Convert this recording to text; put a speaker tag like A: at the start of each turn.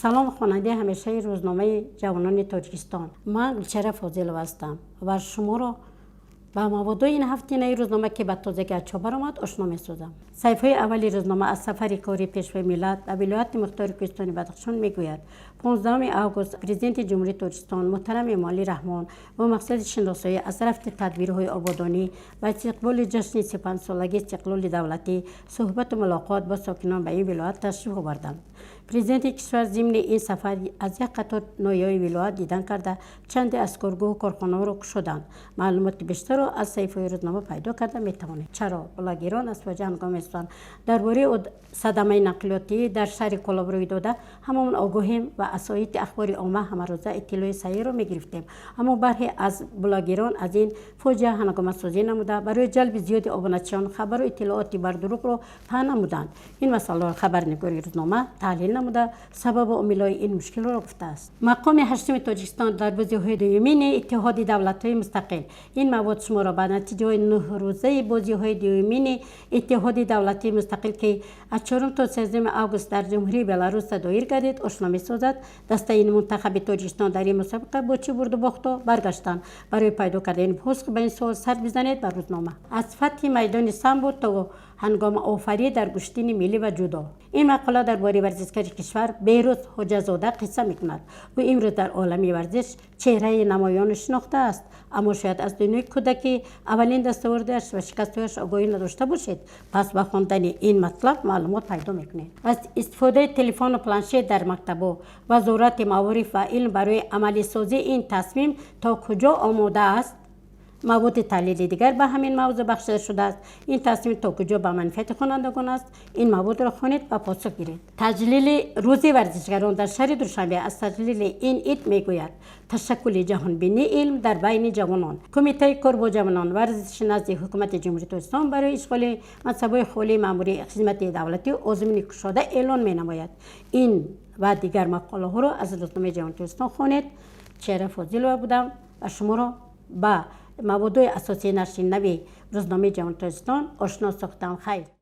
A: Салом, хонандаи ҳамешаи рӯзномаи «Ҷавонони Тоҷикистон». Ман Гулчеҳра Фозилова ҳастам ва шуморо ба маводҳои ин ҳафтинаи рӯзнома, ки ба тозагӣ аз чоп баромад, ошно месозам. Саҳифаҳои аввали рӯзнома аз сафари кори Пешвои миллат ба вилояти мухтори Кӯҳистони Бадахшон мегӯяд. 15 август Президенти Ҷумҳурии Тоҷикистон муҳтарам Эмомалӣ Раҳмон бо мақсади шиносоӣ аз рафти тадбирҳои ободонӣ ва истиқболи ҷашни 35-солагии истиқлоли давлатӣ, суҳбату мулоқот бо сокинон ба ин вилоят ташриф оварданд. Президенти кишвар зимни ин сафар аз як қатор ноҳияҳои вилоят дидан карда, чанде аз коргоҳу корхонаҳоро кушоданд. Маълумоти бештарро аз саҳифаҳои рӯзнома пайдо карда метавонед. Чаро блогерон аз фоҷиа ҳангом месозанд? Дар бораи садамаи нақлиётӣ дар шаҳри Кӯлоб рӯй дода ҳамаамон огоҳем ва аз сайти ахбори омма ҳамарӯза иттилои саҳеҳро мегирифтем. Аммо бархе аз блогерон аз ин фоҷиа ҳангомасозӣ намуда, барои ҷалби зиёди обуначиён хабару иттилооти бардурӯғро паҳн намуданд. Ин масъаларо хабарнигори рӯзнома таҳлил намуда, сабабу омилҳои ин мушкилро гуфтааст. Мақоми ҳаштуми Тоҷикистон дар бозиҳои дуюмини Иттиҳоди давлатҳои мустақил. Ин мавод шуморо ба натиҷаҳои 9-рӯзаи бозиҳои дуюмини Иттиҳоди давлатии мустақил, ки аз 4 то 13 август дар Ҷумҳурии Беларус доир гардид, ошно месозад. Дастаи мунтахаби Тоҷикистон дар ин мусобиқа бо чӣ бурду бохтҳо баргаштанд? Барои пайдо кардани посух ба ин суол сар бизанед ба рӯзнома. Аз фатҳи майдони самбо то ҳангомаофарӣ дар гӯштини миллӣ ва ҷудо. Ин мақола дар бораи варзишгари кишвар Беҳрӯз Ҳоҷазода қисса мекунад. Ӯ имрӯз дар олами варзиш чеҳраи намоёну шинохта аст, аммо шояд аз дунёи кӯдакӣ, аввалин дастовардиаш ва шикастҳояш огоҳӣ надошта бошед. Пас ба хондани ин матлаб маълумот пайдо мекунед. Аз истифодаи телефону планшет дар мактабҳо Вазорати маориф ва илм барои амалисозии ин тасмим то куҷо омода аст? Маводи таҳлили дигар ба ҳамин мавзӯъ бахшида шудааст. Ин тасмим то куҷо ба манфиати хонандагон аст? Ин маводро хонед ва посух гиред. Таҷлили Рӯзи варзишгарон дар шаҳри Душанбе аз таҷлили ин ид мегӯяд. Ташаккули ҷаҳонбинии илм дар байни ҷавонон. Кумитаи кор бо ҷавонон, варзиши назди Ҳукумати Ҷумҳурии Тоҷикистон барои ишғоли мансабҳои холии маъмурии хизмати давлатӣ озмуни кушода эълон менамояд. Ин ва дигар мақолаҳоро аз рӯзномаи «Ҷавонони Тоҷикистон» хонед. Чеҳра Фозилова будам ва шуморо ба маводҳои асосии нашри нави рӯзномаи «Ҷавонони Тоҷикистон» ошно сохтам. Хайр.